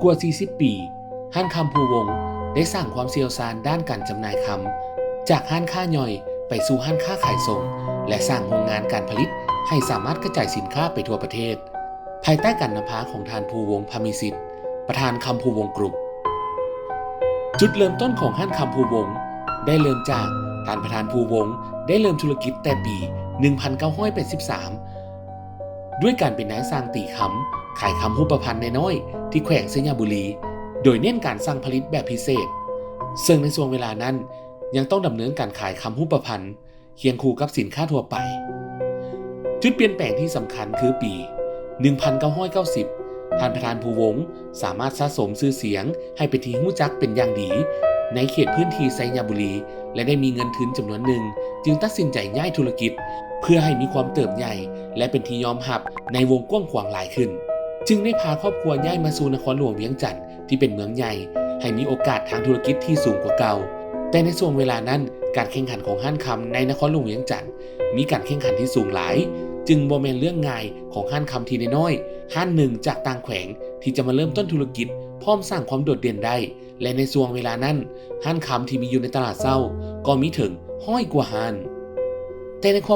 ກວ່າສີ່ສິບປີ, ຮ້ານຄຳພູວົງໄດ້ສ້າງຄວາມຊ່ຽວຊານດ້ານການຈຳໜ່າຍຄຳ ຈາກຮ້ານຄ້າຍ່ອຍໄປສູ່ຮ້ານຄ້າຂາຍສົ່ງ ແລະ ສ້າງໂຮງງານການຜະລິດໃຫ້ສາມາດກະຈາຍສິນຄ້າໄປທົ່ວປະເທດ, ພາຍໃຕ້ການນຳພາຂອງທ່ານ ພູວົງ ພາມີສິດ, ປະທານຄຳພູວົງກຣຸບ. ຈຸດເລີ່ມຕົ້ນຂອງຮ້ານຄຳພູວົງໄດ້ເລີ່ມຈາກທ່ານປະທານພູວົງໄດ້ເລີ່ມທຸລະກິດແຕ່ປີໜຶ່ງພັນເກົ້າຮ້ອຍແປດສິບສາມ ດ້ວຍການເປັນນາຍຊ່າງຕີຄຳ, ຂາຍຄຳຮູບປະພັນນ້ອຍໆ ທີ່ແຂວງໄຊຍະບູລີ, ໂດຍເນັ້ນການສັ່ງຜະລິດແບບພິເສດ, ເຊິ່ງໃນຊ່ວງເວລານັ້ນຍັງຕ້ອງດຳເນີນການຂາຍຄຳຮູບປະພັນຄຽງຄູ່ກັບສິນຄ້າທົ່ວໄປ. ຈຸດປ່ຽນແປງທີ່ສຳຄັນຄືປີໜຶ່ງພັນເກົ້າຮ້ອຍເກົ້າສິບ ທ່ານປະທານພູວົງສາມາດສະສົມຊື່ສຽງໃຫ້ເປັນທີ່ຮູ້ຈັກເປັນຢ່າງດີໃນເຂດພື້ນທີ່ໄຊຍະບູລີ ແລະ ໄດ້ມີເງິນທຶນຈຳນວນໜຶ່ງ, ຈຶ່ງຕັດສິນໃຈຍ້າຍທຸລະກິດ ເພື່ອໃຫ້ມີຄວາມເຕີບໃຫຍ່ ແລະ ເປັນທີ່ຍອມຮັບໃນວົງກວ້າງຂວາງຫຼາຍຂຶ້ນ, ຈຶ່ງໄດ້ພາຄອບຄົວຍ້າຍມາສູ່ນະຄອນຫຼວງວຽງຈັນ ທີ່ເປັນເມືອງໃຫຍ່ ໃຫ້ມີໂອກາດທາງທຸລະກິດທີ່ສູງກວ່າເກົ່າ. ແຕ່ໃນຊ່ວງເວລານັ້ນ, ການແຂ່ງຂັນຂອງຮ້ານຄຳໃນນະຄອນຫຼວງວຽງຈັນ ມີການແຂ່ງຂັນທີ່ສູງຫຼາຍ, ຈຶ່ງບໍ່ແມ່ນເລື່ອງງ່າຍຂອງຮ້ານຄຳທີ່ນ້ອຍໆ ຮ້ານໜຶ່ງຈາກຕ່າງແຂວງ ທີ່ຈະມາເລີ່ມຕົ້ນທຸລະກິດ ພ້ອມສ້າງຄວາມໂດດເດັ່ນໄດ້ ແລະ ໃນຊ່ວງເວລານັ້ນ, ຮ້ານຄຳທີ່ມີຢູ່ໃນຕະຫຼາດເຊົ້າກໍມີເຖິງຮ້ອຍກວ່າຮ້ານ. ແຕ່ໃນຄວາມ